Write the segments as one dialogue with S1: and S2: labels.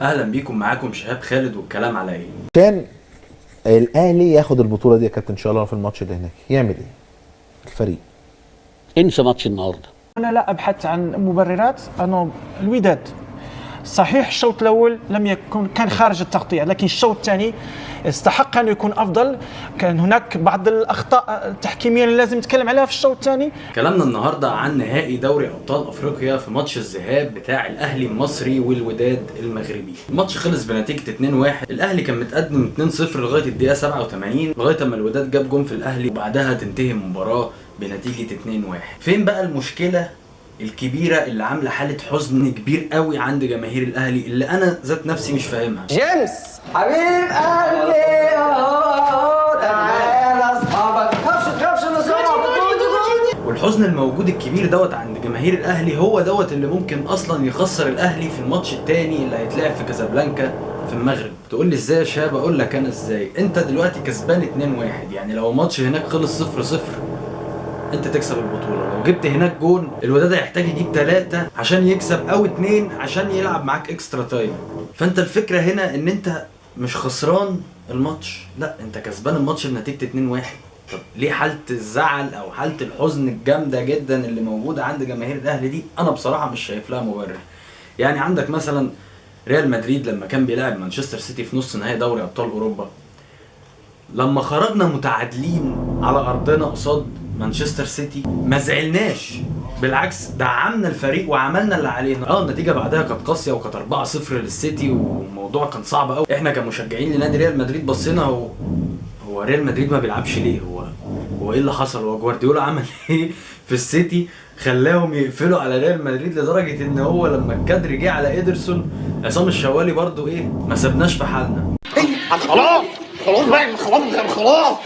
S1: اهلا بيكم، معاكم شهاب خالد والكلام على ايه؟
S2: عشان الاهلي ياخد البطولة دي يا كابتن ان شاء الله في الماتش اللي هناك يعمل ايه الفريق؟
S3: انسى ماتش النهارده.
S4: انا لا ابحث عن مبررات. انا الوداد صحيح الشوط الاول لم يكن، كان خارج التغطية، لكن الشوط الثاني استحق ان يكون افضل. كان هناك بعض الاخطاء التحكيميه اللي لازم نتكلم عليها في الشوط الثاني.
S1: كلامنا النهارده عن نهائي دوري ابطال افريقيا في ماتش الذهاب بتاع الاهلي المصري والوداد المغربي. الماتش خلص بنتيجة 2-1. الاهلي كان متقدم 2-0 لغاية الدقيقة 87، لغاية اما الوداد جاب جون في الاهلي، وبعدها تنتهي المباراة بنتيجة 2-1. فين بقى المشكلة الكبيرة اللي عامله حاله حزن كبير قوي عند جماهير الاهلي اللي انا ذات نفسي مش فاهمها؟
S5: جيمس حبيب قلبي، تعالى اصحابك، خافش تخافش.
S1: والحزن الموجود الكبير دوت عند جماهير الاهلي هو دوت اللي ممكن اصلا يخسر الاهلي في الماتش التاني اللي هيتلعب في كازابلانكا في المغرب. تقول لي ازاي يا شباب؟ اقول لك انا ازاي. انت دلوقتي كسبان 2-1، يعني لو الماتش هناك خلص 0-0 انت تكسب البطولة. لو جبت هناك جون الوداد هيحتاج يجيب 3 عشان يكسب او 2 عشان يلعب معاك extra time. فانت الفكرة هنا ان انت مش خسران الماتش، لا انت كسبان الماتش بنتيجة 2-1. طب ليه حاله الزعل او حاله الحزن الجامدة جدا اللي موجودة عند جماهير الاهلي دي؟ انا بصراحة مش شايف لها مبرر. يعني عندك مثلا ريال مدريد لما كان بيلعب مانشستر سيتي في نص نهائي دوري ابطال اوروبا، لما خرجنا متعادلين على ارضنا قصاد مانشستر سيتي ما زعلناش، بالعكس دعمنا الفريق وعملنا اللي علينا. النتيجة بعدها كانت قاسية وكانت 4-0 للسيتي والموضوع كان صعب قوي. احنا كمشجعين لنادي ريال مدريد بصينا، هو ريال مدريد ما بيلعبش ليه؟ هو ايه اللي حصل؟ هو جوارديولا عمل ايه في السيتي خلاهم يقفلوا على ريال مدريد لدرجة ان هو لما الكادر جه على ادرسون عصام الشوالي برضو ايه ما سابناش في حالنا.
S6: خلاص خلاص بقى، خلاص خلاص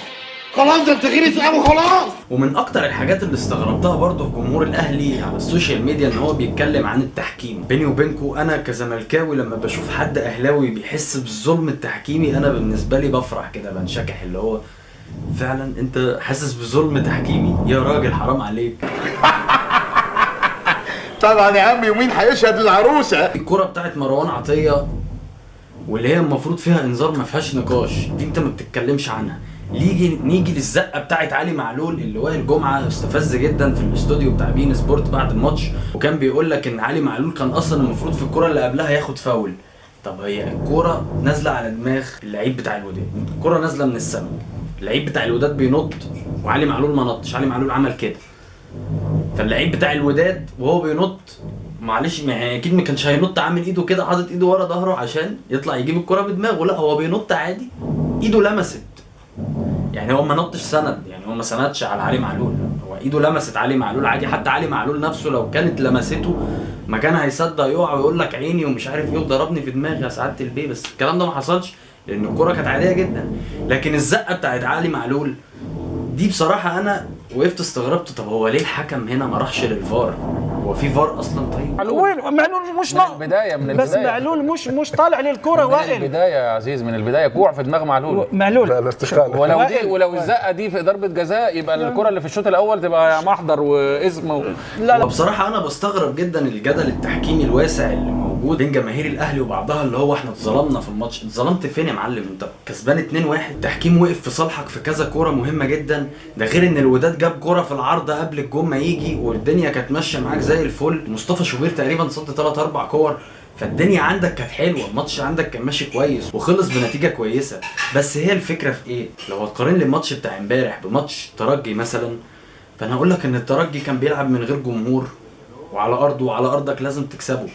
S6: خلاص، ده انت غير قوي خلاص.
S1: ومن اكتر الحاجات اللي استغربتها برضو في جمهور الاهلي على ال social media ان هو بيتكلم عن التحكيم. بيني وبينكو انا كزملكاوي لما بشوف حد اهلاوي بيحس بالظلم التحكيمي انا بالنسبة لي بفرح كده، بنشكح اللي هو فعلا انت حاسس بظلم تحكيمي يا راجل، حرام عليك.
S6: طبعا يا عم، يومين هيشهد للعروسه.
S1: الكرة بتاعت مروان عطية واللي هي المفروض فيها انذار ما فيهاش نقاش، دي انت ما بتتكلمش عنها. نيجي للزقه بتاعت علي معلول اللي وائل جمعه استفز جدا في الاستوديو بتاع بين سبورت بعد الماتش، وكان بيقول لك ان علي معلول كان اصلا المفروض في الكره اللي قبلها ياخد فاول. طب هي الكره نازله على دماغ اللعيب بتاع الوداد، الكره نازله من السما، اللعيب بتاع الوداد بينط وعلي معلول ما نطش، علي معلول عمل كده. فاللعيب بتاع الوداد وهو بينط معلش ما اكيد ما كانش هينط عامل ايده كده حاطط ايده ورا ظهره عشان يطلع يجيب الكره بدماغه، لا هو بينط عادي ايده لمست، يعني هو ما نطش سند، يعني هو ما سندش على علي معلول، هو ايده لمست علي معلول عادي. حتى علي معلول نفسه لو كانت لمسته ما كان هيصدق يقع ويقول لك عيني ومش عارف ايه وضربني في دماغي يا سعادة البيه، بس الكلام ده ما حصلش لان الكره كانت عادية جدا. لكن الزقه بتاعت علي معلول دي بصراحة انا وقفت استغربت، طب هو ليه الحكم هنا ما راحش للفار؟ هو في فار اصلا؟ طيب
S4: وين معلول؟ مش
S7: من البداية، من
S4: بس
S7: البداية.
S4: معلول مش طالع للكرة
S7: من
S4: وائل.
S7: البداية يا عزيز، من البداية كوع في دماغ معلول.
S4: معلول
S8: لا استقالة.
S7: ولو دي، ولو الزقه دي في ضربه جزاء يبقى الكره اللي في الشوط الاول تبقى محضر واسم
S4: لا لا
S1: بصراحة انا بستغرب جدا الجدل التحكيمي الواسع اللي موجود بين جماهير الاهلي وبعضها، اللي هو احنا اتظلمنا في الماتش. اتظلمت فين يا معلم؟ انت كسبان 2-1، التحكيم وقف في صالحك في كذا كورة مهمة جدا، ده غير ان الوداد جاب كورة في العارضة قبل الجون ما يجي والدنيا كانت ماشية معاك زي الفل. مصطفى شوبير تقريبا صد 3-4 كور، فالدنيا عندك كانت حلوة، الماتش عندك كان ماشي كويس وخلص بنتيجة كويسة. بس هي الفكرة في ايه؟ لو هتقارن لي الماتش بتاع امبارح بماتش ترجي مثلا، فانا هقول لك ان الترجي كان بيلعب من غير جمهور وعلى ارضه، وعلى ارضك لازم تكسبه،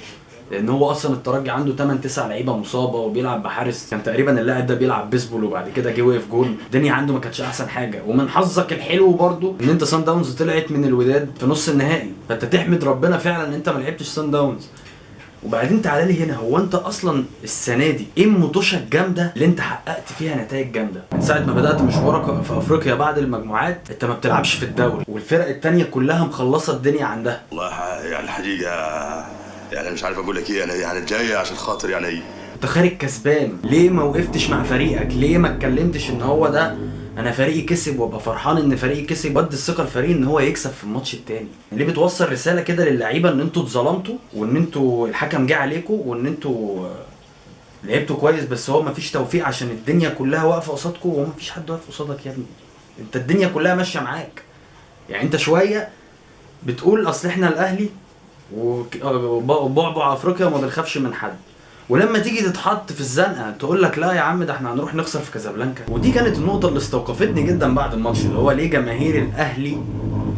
S1: لان هو اصلا الترجي عنده 8 9 لعيبة مصابه وبيلعب بحارس كان تقريبا اللاعب ده بيلعب بيسبول وبعد كده جه وقف جون، الدنيا عنده ما كانتش احسن حاجة. ومن حظك الحلو برضو ان انت سان داونز طلعت من الوداد في نص النهائي، فانت تحمد ربنا فعلا ان انت ما لعبتش سان داونز. وبعدين تعالى لي هنا، هو انت اصلا السنة دي ايه المطوشه الجامدة اللي انت حققت فيها نتائج جامدة؟ من ساعة ما بدات مشوارك في افريقيا بعد المجموعات انت ما بتلعبش في الدوري، والفرق التانية كلها مخلصة الدنيا عندها.
S8: والله يعني الحقيقة يعني مش عارف اقول لك ايه، انا يعني جاي عشان خاطر يعني
S1: انت خارج كسبان، ليه ما وقفتش مع فريقك؟ ليه ما اتكلمتش ان هو ده انا فريقي كسب وابقى فرحان ان فريقي كسب، بدي الثقة لفريقي ان هو يكسب في الماتش التاني. ليه بتوصل رسالة كده للعيبة ان انتوا اتظلمتوا وان انتوا الحكم جه عليكم وان انتوا لعبتوا كويس، بس هو مفيش توفيق عشان الدنيا كلها واقفة قصادكم، وهو مفيش حد واقف قصادك يا ابني، انت الدنيا كلها ماشية معاك. يعني انت شوية بتقول اصل احنا الاهلي وبعبع افريقيا وما بنخافش من حد، ولما تيجي تتحط في الزنقة تقول لك لا يا عم ده احنا هنروح نخسر في كازابلانكا. ودي كانت النقطة اللي استوقفتني جدا بعد الماتش، اللي هو ليه جماهير الاهلي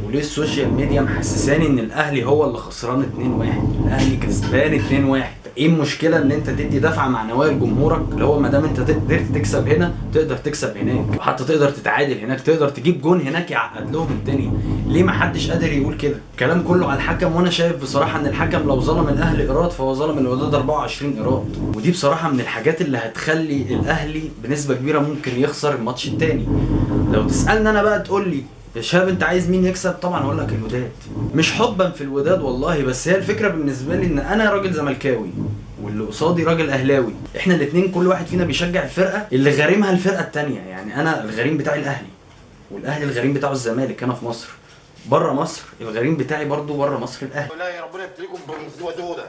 S1: وليه ال social media محسساني ان الاهلي هو اللي خسران 2-1، الاهلي كسبان 2-1. ايه المشكلة ان انت تدي دفعه معنوية لجمهورك، اللي هو ما دام انت قدرت تكسب هنا تقدر تكسب هناك، وحتى تقدر تتعادل هناك، تقدر تجيب جون هناك يعقد لهم الدنيا. ليه ما حدش قادر يقول كده؟ الكلام كله على الحكم، وانا شايف بصراحة ان الحكم لو ظلم الاهلي ايراد فهو ظلم الوداد 24 ايراد، ودي بصراحة من الحاجات اللي هتخلي الاهلي بنسبة كبيرة ممكن يخسر الماتش الثاني. لو تسالني انا بقى تقول لي يا شباب انت عايز مين يكسب؟ طبعا اقول لك الوداد، مش حبا في الوداد والله، بس هي الفكرة بالنسبة لي ان انا راجل زملكاوي واللي قصادي راجل اهلاوي، احنا الاثنين كل واحد فينا بيشجع الفرقة اللي غارمها الفرقة الثانية. يعني انا الغريم بتاعي الاهلي، والاهلي الغريم بتاعه الزمالك هنا في مصر، بره مصر الغريم بتاعي برضو بره مصر الاهلي.
S6: لا يا ربنا يبتليكم بمصيبة سودة.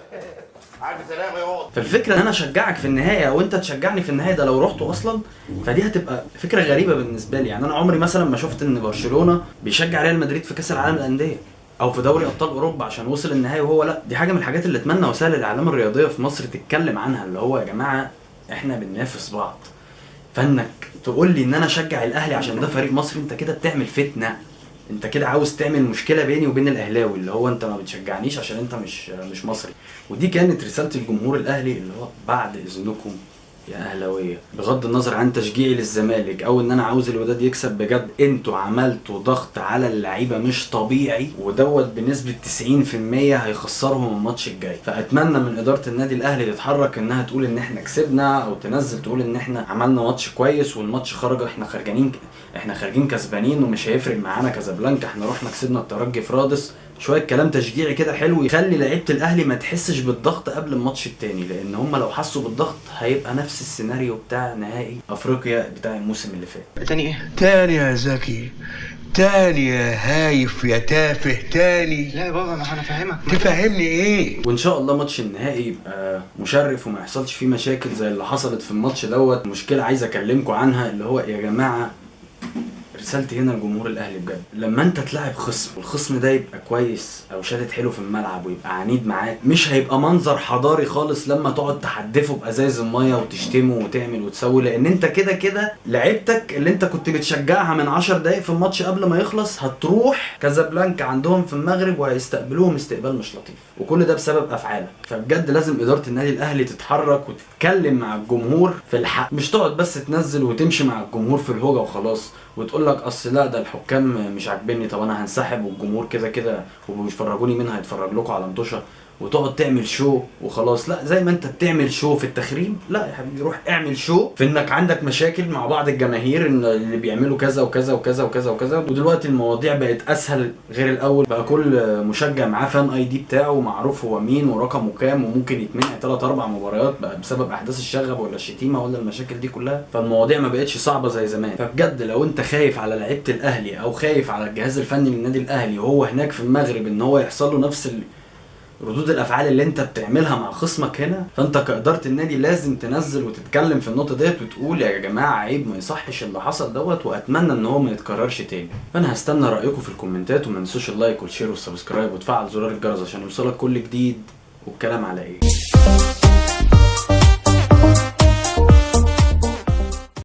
S6: عارف سلام يا واد.
S1: فالفكرة ان انا اشجعك في النهاية او انت تشجعني في النهاية، ده لو رحتوا اصلا، فدي هتبقى فكرة غريبة بالنسبة لي. يعني انا عمري مثلا ما شفت ان برشلونة بيشجع ريال مدريد في كاس العالم للاندية او في دوري ابطال اوروبا عشان وصل النهائي وهو لا. دي حاجة من الحاجات اللي اتمنى وسائل الاعلام الرياضية في مصر تتكلم عنها، اللي هو يا جماعة احنا بننافس بعض، فانك تقول لي ان انا اشجع الاهلي عشان ده فريق مصري، انت كده بتعمل فتنة، انت كده عاوز تعمل مشكلة بيني وبين الاهلاوي، اللي هو انت ما بتشجعنيش عشان انت مش مصري. ودي كانت رسالة الجمهور الاهلي، اللي هو بعد اذنكم يا اهلاويه، بغض النظر عن تشجيعي للزمالك او ان انا عاوز الوداد يكسب بجد، انتوا عملتوا ضغط على اللعيبة مش طبيعي، ودوت بنسبة 90% هيخسرهم الماتش الجاي. فاتمنى من ادارة النادي الاهلي تتحرك انها تقول ان احنا كسبنا، او تنزل تقول ان احنا عملنا ماتش كويس والماتش خرج احنا خارجين كسبانين ومش هيفرق معانا كازابلانكا، احنا رحنا كسبنا الترجي في رادس. شوية كلام تشجيعي كده حلو يخلي لعيبة الاهلي ما تحسش بالضغط قبل الماتش التاني، لان هم لو حسوا بالضغط هيبقى نفس السيناريو بتاع نهائي افريقيا بتاع الموسم اللي فات.
S5: تاني ايه؟
S8: تاني يا زكي، تاني يا هايف يا تافه، تاني.
S5: لا يا بابا ما انا فاهمك.
S8: تفهمني ايه؟
S1: وان شاء الله ماتش النهائي يبقى مشرف وما يحصلش فيه مشاكل زي اللي حصلت في الماتش دوت. مشكلة عايز اكلمكم عنها، اللي هو يا جماعة رسالتي هنا لجمهور الاهلي بجد، لما انت تلاعب خصم والخصم ده يبقى كويس او شادد حلو في الملعب ويبقى عنيد معاك، مش هيبقى منظر حضاري خالص لما تقعد تحدفه بازايز المية وتشتمه وتعمل وتسوي، لان انت كده كده لعيبتك اللي انت كنت بتشجعها من 10 دقايق في الماتش قبل ما يخلص هتروح كازابلانكا عندهم في المغرب وهيستقبلوهم استقبال مش لطيف، وكل ده بسبب افعالك. فبجد لازم ادارة النادي الاهلي تتحرك وتتكلم مع الجمهور في الحق، مش تقعد بس تنزل وتمشي مع الجمهور في الهوجه وخلاص وتقول لك اصل لا ده الحكام مش عاجبني، طب انا هنسحب والجمهور كده كده وبيتفرجوني منها هيتفرج لكم على مطوشه، وتقعد تعمل show وخلاص. لا، زي ما انت بتعمل show في التخريب، لا يا حبيبي روح اعمل show في انك عندك مشاكل مع بعض الجماهير ان اللي بيعملوا كذا وكذا وكذا وكذا وكذا. ودلوقتي المواضيع بقت اسهل غير الاول، بقى كل مشجع معاه fan ID بتاعه معروف هو مين ورقمه كام، وممكن يتمنع 3 4 مباريات بقى بسبب احداث الشغب ولا الشتيمة ولا المشاكل دي كلها. فالمواضيع ما بقتش صعبة زي زمان. فبجد لو انت خايف على لعيبة الاهلي او خايف على الجهاز الفني للنادي الاهلي وهو هناك في المغرب ان هو يحصل له نفس ردود الافعال اللي انت بتعملها مع خصمك هنا، فانت كادارة النادي لازم تنزل وتتكلم في النقطة ديت وتقول يا جماعة عيب، ما يصحش اللي حصل دوت، واتمنى ان هو ما يتكررش تاني. فانا هستنى رايكم في الكومنتات، وما تنسوش ال like وال share وال subscribe وتفعل زرار الجرس عشان يوصلك كل جديد. والكلام على ايه؟